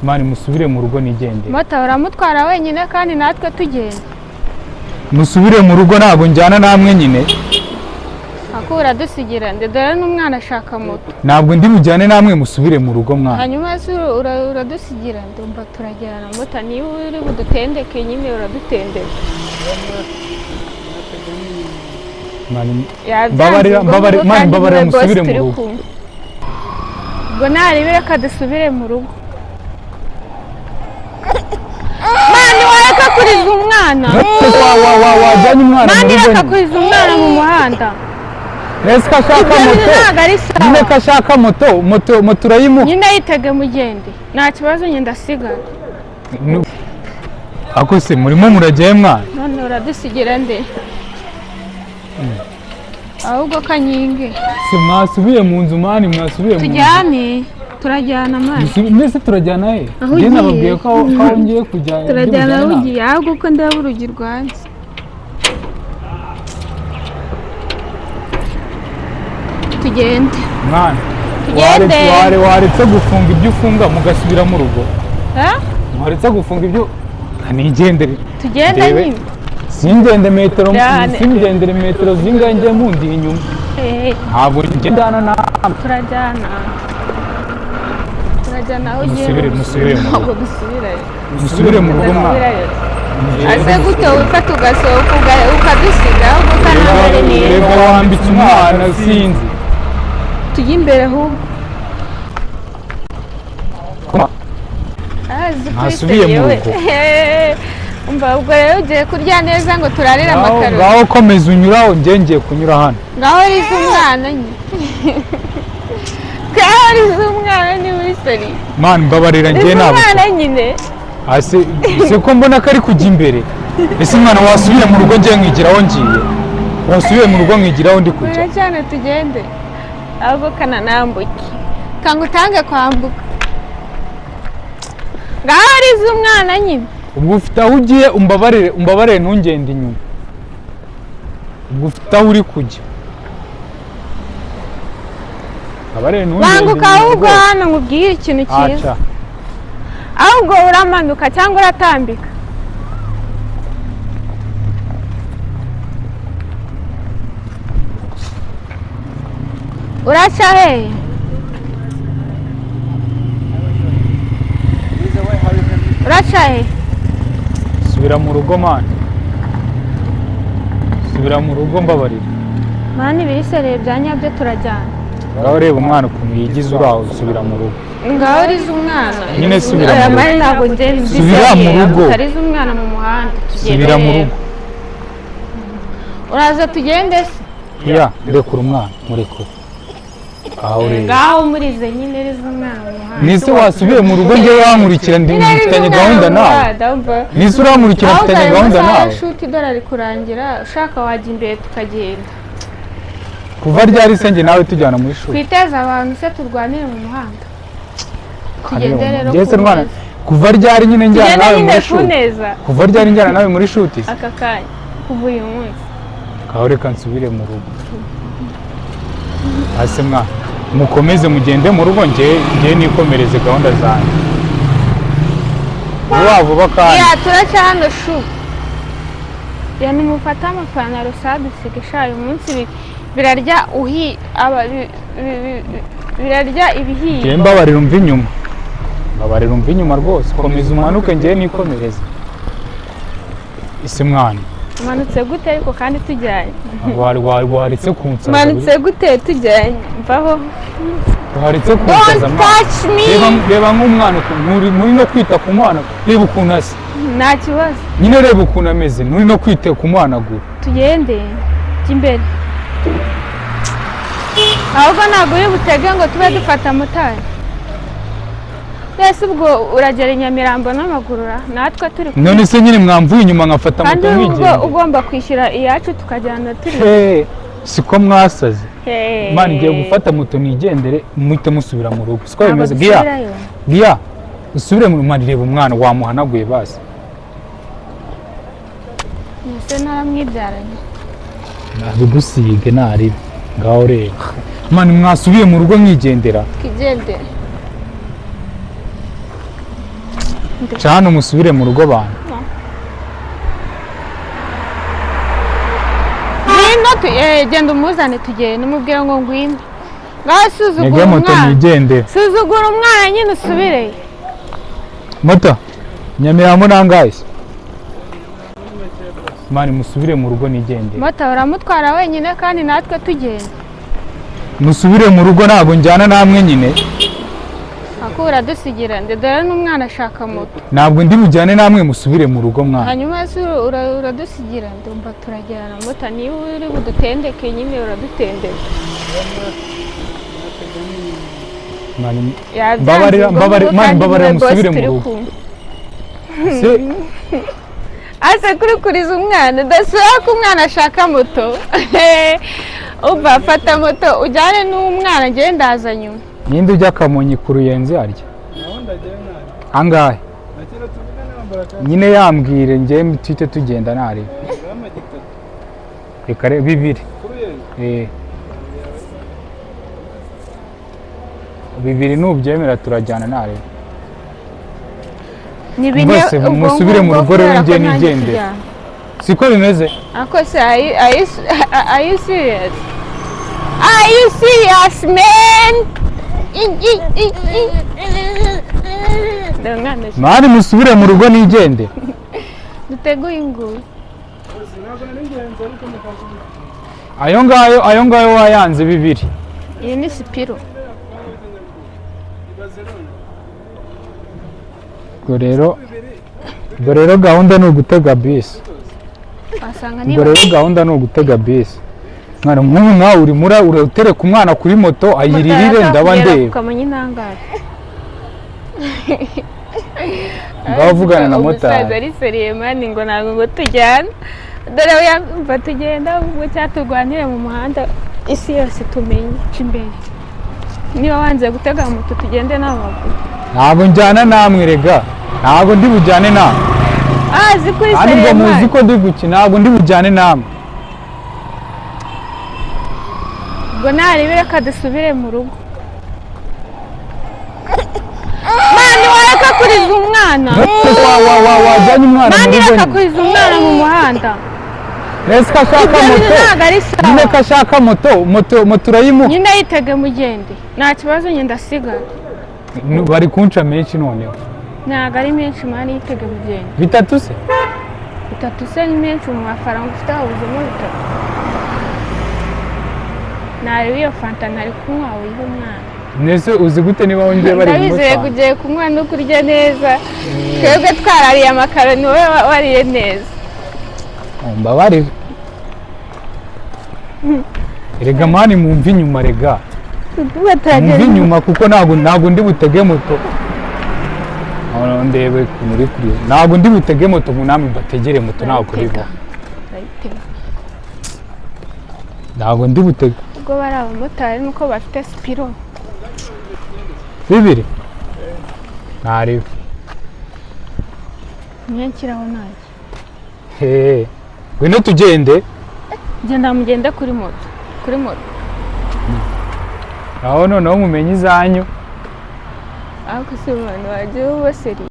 Man, musubire mu rugo nigendere. Mota uramutwara wenyine kandi natwe tugenda. Musubire mu rugo, ntabwo njyana namwe nyine. Ako uradusigira nde? Dore n'umwana ashaka moto. Ntabwo ndi bujyane namwe, musubire mu rugo mwana. Hanyuma se uradusigira? Ndumva turajyana mota, niba uri budutendeke nyine uradutendeka. Man, Yabyanze Mbabarira, ubwo mbabarira, ngubwo man, kandi mbabarira, niwe boss musubire mu turi rugo. kumwe. Ubwo narebe reka dusubire mu rugo. Mani wareka kuriza umwana. Wajyanye umwana mu Mani rugo reka nyine. kuriza umwana mu muhanda. Ese ko ashaka Ibyo bintu moto? ntabwo ari Nyine sawa. ko ashaka moto, moto urayimuha. Nyine yitege mugende, nta kibazo, nyine ndasigara. Ako se murimo murajyayo mwana? None uradusigira nde? Ahubwo kanyinge. Si mwasubiye mu nzu man, mwasubiye mu nzu. Tujyane, turajyana mani. Mwese turajyana he? Aho Njye ugiye. nababwiye ko aho ngiye kujya ndi Turajyana aho bujyane nawe. ugiye, ahubwo uko ndeba urugi rwanjye. Tugende. Mwana, Tugende. waretse gufunga ibyo ufunga mugasubira mu rugo? Eh? Waretse gufunga ibyo nigendere. Tugende Ndebe. nyine. Singendere metero. Cyane. Singendere metero zingahe njye mundi inyuma? Eh, Ntabwo ngendana na turajyana, turajyana aho ugiye. Musubire, musubire mu rugo. Ntabwo dusubirayo. Musubire mu rugo mwana. Tudasubirayo. Ase gute wifata ugasohoka ukadusiga? Ahubwo kanambare neza. Reba wambitse umwana, sinzi. Tujye imbere ahubwo. Azi Ntasubiye mu kuri rugo. Umva, ubwo rero ugiye kurya neza ngo turarire Ngaho amakaroni. ngaho komeza unyuraho, njye ngiye kunyura hano. Ngaho riza umwana nyine, ngaho riza umwana, ni muri seri. Man, mbabarira, njye Riza ntabwo umwana nyine. Ase se ko mbona ko ari kujya imbere? Ese umwana wasubiye mu rugo njye nkigiraho ngiye? Wasubiye mu rugo nkigiraho ndi kujya. Oya cyane, tugende ahubwo kananambuke, kanga utange kwambuka. Ngaho riza umwana nyine. Ubwo ufite aho ugiye, umbabarire, umbabarire, ntungende inyuma. Ubwo ufite aho uri kujya, umbabarire, ntungende Banguka inyuma ahubwo. rwose. Hano nkubwire ikintu cyiza. Aca. Ahubwo uramanuka cyangwa uratambika? Uraca hehe? Uraca he? Subira mu rugo man, subira mu rugo, mbabarira. Man, ibirisereye bya nyabyo, turajyana. Ngaho reba umwana ukuntu yigize uri aho. Subira mu rugo. Ngaho riza umwana. Nyine subira mu Aya rugo. mani ntabwo njye Subira mu rugo. Utariza umwana mu muhanda, tugende Subira mu rero. rugo. Uraza tugende se? Ya, rekura umwana, murekure aho ureba. Ngaho murize nyine, riza umwana mu muhanda. Nise wasubiye mu rugo, njye wankurikira ndi Nyine riza mfitanye umwana gahunda mu nawe. muhanda, umva. Nise urankurikira, Aho mfitanye utari gahunda amasaha nawe. ya shuti idolari kurangira, ushaka wajya imbere tukagenda. Kuva ryari se njye nawe tujyana muri shuri? Twiteze abantu se turwanire mu muhanda? Tugende rero Njye se ku mwana neza. Kuva ryari nyine njyana Tugende nawe nyine muri ku shuti? neza. Kuva ryari njyana nawe muri shuti? Aka kanya, kuva uyu munsi. Ngaho reka nsubire mu rugo. Hasi mwana, mukomeze mugende mu rugo, njye nikomereze gahunda zanjye vuba vuba kandi. Ya, turaca hano shu. Ya, nimufate amapantaro sadusige sha. Uyu munsi birarya uhi aba birarya ibihiye. Njye mbabarira umva inyuma, mbabarira umva inyuma rwose. Komeza umanuke, njye nikomereze. Ese mwana. Umanutse gute ariko kandi tujyanye? Waretse kunsaza? Umanutse gute tujyanye? Mvaho. Waretse kunsaza Don't mwana? touch me. Reba, reba nk'umwana ukuntu nturi no kwita ku mwana. Reba ukuntu asa. Nta kibazo. Nyine reba ukuntu ameze, nturi no kwita ku mwana gura. Tugende, jya imbere ahubwo. Ntabwo uri butege ngo tube dufata motari wese. Ubwo uragera i Nyamirambo n'amaguru ra? Natwe turi kumwe. None se nyine mwamvuye inyuma nkafata Kandi moto ubwo nkigendera? ugomba kwishyura iyacu tukajyana turi. He, siko mwasaze? Hey. Imana, igiye gufata moto nigendere, muhite musubira mu rugo, siko Ntabwo bimeze giya? dusubirayo. Giya, usubire mu mwana. Reba umwana wamuhanaguye basi. Ese naramwibyaranye? Nabigusige naribe. Ngaho reba mani, mwasubiye mu rugo mwigendera. Twigendere. Ca hano musubire mu rugo bantu. Ngwino genda umuzane tugende, umubwira ngo ngwino. Ngaho suzugura Ntege moto umwana. nigendere. Suzugura umwana nyine usubireyo. Moto Nyamirambo nangahe se? Mani musubire mu rugo nigendere. Moto uramutwara wenyine kandi natwe tugenda. Musubire mu rugo, ntabwo njyana namwe nyine. Ako uradusigira nde? Dore n'umwana ashaka moto. Ntabwo ndi bujyane namwe, musubire mu rugo mwana. Hanyuma se uradusigira? Ndumva turajyana moto, niba uri budutendeke nyine uradutendeka. Mani, Yabyanze Mbabarira, ubwo mbabarira, ngubwo mani, kandi mbabarira, niwe boss musubire mu turi rugo. kumwe. Se Ase kurikuriza umwana udasubira ko umwana ashaka moto. Umva, fata moto ujyane n'umwana, njyewe ndaza nyuma. Ninde ujya Kamonyi ku Ruyenzi arya angahe? Nyine yambwire njye tuhite tugenda nareba. Reka bibiri. Eh. Bibiri nubyemera turajyana nareba. Ni bine. Mbese Ubwo musubire mu ngubwo rugo rero kubera ko njye nanjye nigendere. tujyana. Siko bimeze? Ako se are you serious? Are you serious, man? Dore umwana. Mani musubire mu rugo nigende. Duteguye inguru. Ayo ngayo wayanze bibiri. Iyi ni sipiro. Ubwo rero gahunda ni ugutega bisi. Wasanga Ubwo niba rero gahunda ni ugutega bisi. Mwana nk'ubu nkawe urimo uratereka umwana kuri moto ayiririre, ndaba ndeba. Ukamenya intangare. Ngaho vugana na Umusaza motari. ari sérieux man, ngo ntabwo ngo tujyana. Dore yumva tugenda ubwo cyaturwanire mu muhanda isi yose tumenye. Ca imbere niba wanze gutega moto, tugende n'amaguru. Ntabwo njyana namwe rega, ntabwo ndi bujyane namwe. Ah, zi kuri Kandi ubwo sérieux muzi man. ko ndi gukina, ntabwo ndi bujyane namwe. Ubwo narebe, reka dusubire mu rugo. Man, wareka kuriza umwana. Wajyanye umwana mu Man, rugo reka nyine. kuriza umwana mu muhanda. Ese ko ashaka Ibyo bintu moto? ntabwo ari Nyine sawa. ko ashaka moto urayimuha. Nyine yitege mugende, nta kibazo, nyine ndasigara. Bari kunca menshi noneho. Ntabwo ari menshi man, yitege mugende. Bitatu se? Bitatu se ni menshi? Mu mafaranga ufite habuzemo bitatu? Nareba iyo fanta ntari kunywa, wiha umwana. Nese uzi gute niba wongeye bari Ndabizeye bumutange? ugiye kunywa no kurya neza, twebwe twarariye amakaroni, wowe wariye neza. Mbabarire rega man, mumve inyuma rega, mumve inyuma kuko ntabwo ndi butege moto. Aho ndebe ukuntu uri kuri, ntabwo ndi butege moto ngo namwe mbategere moto, ntabwo bibaho. Turayitega. Ntabwo ndi butege. Ubwo bari abamotari nuko bafite sipiro. Bibiri ntarebe. Niyo nshyiraho nanjye. Hehe, ngwino tugende. Genda mugende kuri moto, kuri moto. Aho noneho mumenye izanyu. Ariko si abantu bagiye uba sérieux.